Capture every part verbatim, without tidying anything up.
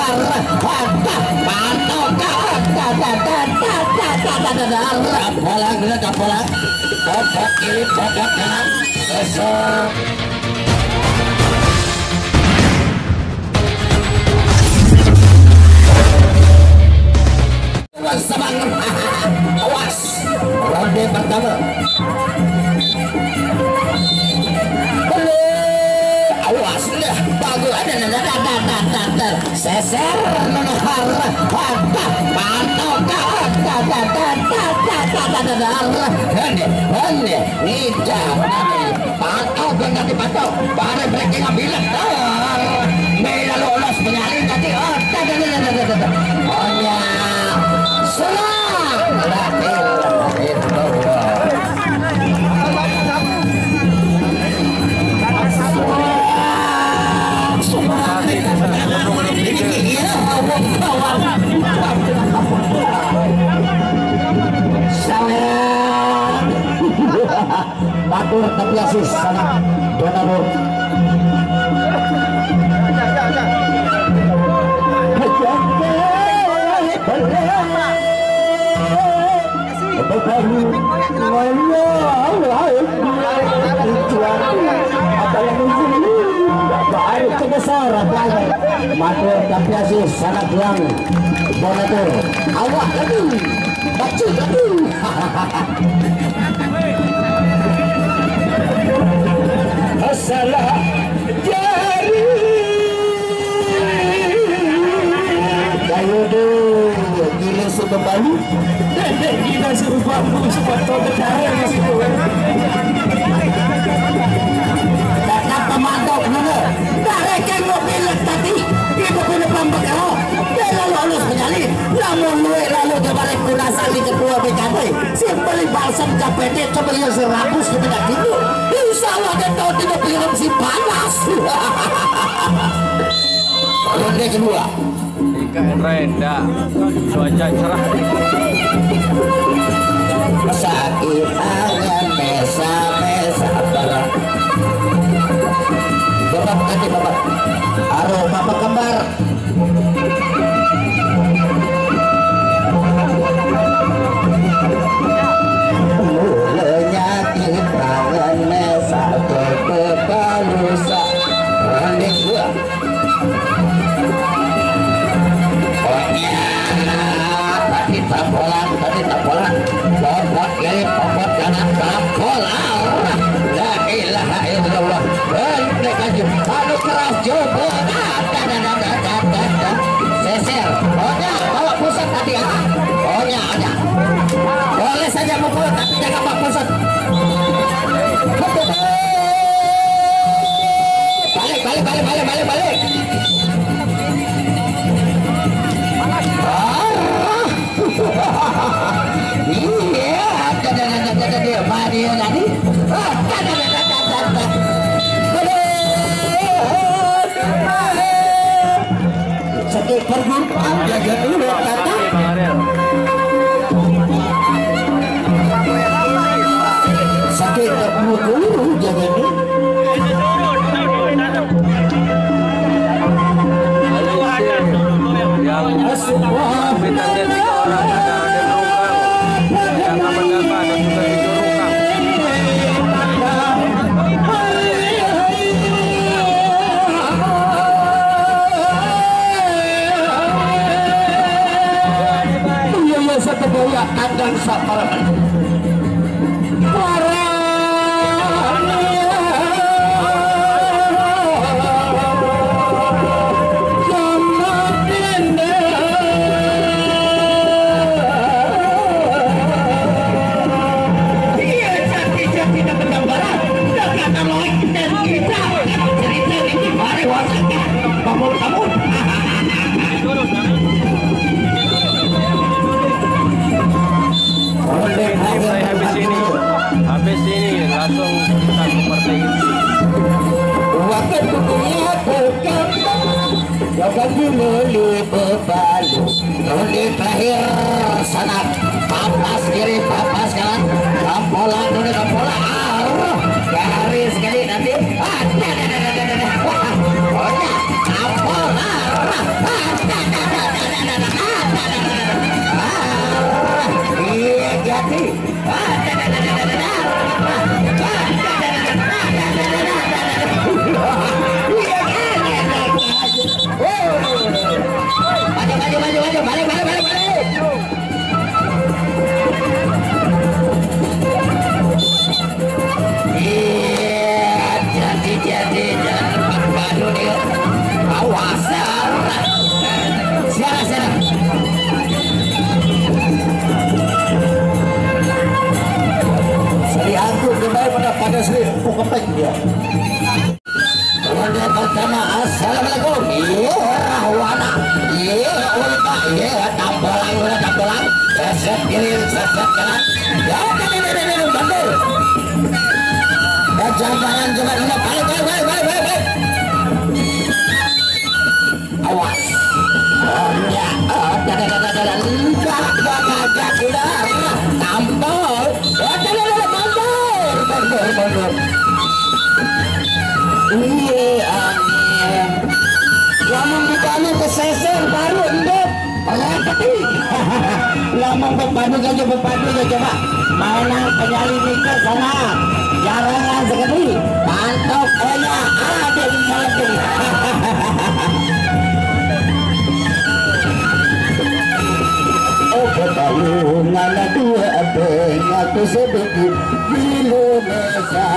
Mantap, mantap, mantap. Bola, bola, bola. Bobot kiri, bobot kanan. Besar. Awas, Sabang. Awas. Ronde pertama. Awas, dah. Bagus. Ada, ada, ada, ada, ada, ada. Seser, menahar. Ada, pantau, ada, ada, ada, ada, ada, ada, ada. Ada, ada. Ngejar. Patok, belum nanti patok. Barang breaking up bilet. Ah, mela lolos penyalin tadi. Oh, tak, tak, tak, tak, tak, tak. Oh, ya. Serang. La ilaha illallah. Serang. Serang. Ini ya, Allah, Allah. Serang. Batur tapi asis sanak donatur. Apa yang ini? Baik, besar, apa? Matur tapi asis sanak yang donatur. Awak lagi. Baca lagi. Masalah jari. Kayu tu gila sebab balu. Gila sebab balu sebab tu berdarah di situ. Datang pemantau kena. Dari kan mobil tadi. Kita kena pambekal. Dia lalu halus menyalip. Namun luwih lalu kepada kunasan di ketua B K T. Sing beli balsam K P T, coba dia serabus kita nak dulu. Insya Allah dia tahu tidak film si panas. Ronde kedua. Ika Hendra Enda. Cuaca cerah. Sakit angan mesa-mesa berat. Bapak tadi bapak. Aduh, bapak kembar. Mulanya timbangan satu kepalusa. Randek gua. Pokoknya tadi tak pulang, tadi tak pulang. Pokok kiri, pokok kanan, tak pulang. La ilaha illallah. Balik lagi. Anu keras coba. Seser. Onya, bawa pusat tadi ya. Onya, onya. Boleh saja mukul, tapi jangan bawa pusat. Balik, balik, balik, balik, balik, balik. Ah. Iya, ada, ada, ada, ada, dia, mana dia tadi? Ah, ada, ada, ada, ada, ada. Aduh. Sakit perut, ah, jaga dulu, kata. Sakit perut dulu, jaga dulu. Yang kami tanda tiga orang ada, ada berubah. Yang apa-apa, ada juga tiga orang. Iya, iya, satu boya kandang saparan. Para Mulai habis ini, habis ini langsung kita seperti itu. Waktu dunia berkembang, jangan dimulai bebalu. Ronde terakhir, sana papas kiri, papas kanan, tampolan, ronde tampolan, arah, garis kali nanti, ada, ada, ada, ada, ada, wah, pokoknya tampolan, ada, Asli, empuk kepeng dia. Ronde pertama, assalamualaikum. Iya, Rahwana. Iya, Ulfa. Iya, tampolan, udah tampolan. Seset kiri, seset kanan. Ya, ini, ini, ini, ini, mundur. Berjambaran juga, ini, balik, balik, balik, balik, balik. Awas. Oh, ya. Oh, dadah, dadah, dadah. Enggak, enggak, enggak, enggak. Tampol. Oh, dadah, dadah, mundur. Mundur, mundur. Iya, angin. Lamun dibalik ke sesar baru endut. Merepeti. Lamun bepaduk aja, bepaduk aja, coba. Mainan penyali mikir sana. Jarangan sekali. Pantok, oh ya, adem, adem. Oh, kebalungan dua abeng aku sebut di Indonesia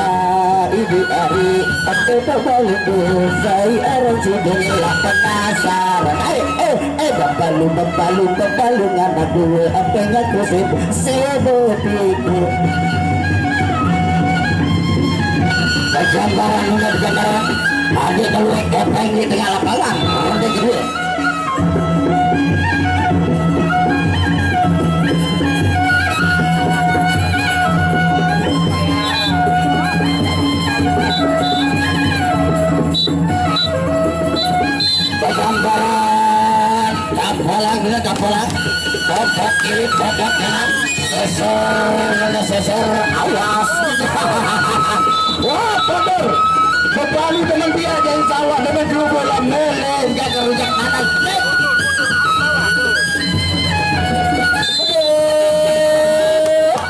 ini hari. Aku tak balik tuh, saya orang sudah penasaran. Ayo, eh, eh, bepalu, bepalu, bepalu, ngana dua abeng aku sebut, sebut itu. Berjambaran, udah berjambaran. Lagi keluar kepeng di tengah lapangan. Ronde kedua. Berjambaran. Tapolan, bener, tapolan. Bobok kiri, bobok kanan. Sesor, bener, sesor. Awas. Wah, bener. Kembali dengan dia, jangan salah. Dengan dulu bola meleng, gak kerujak kanan. Aduh.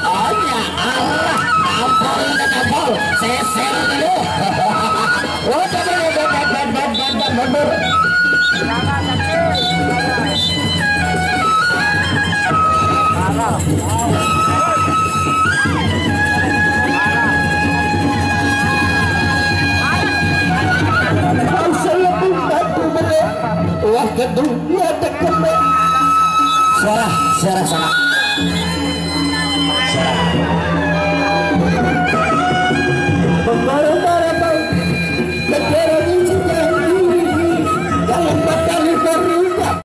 Oh, ya Allah. Tampol, tampol. Sesor dulu. Oh, bener, bener, bener. Wah, gedung, ya, dekem, ya. Suara, suara sana.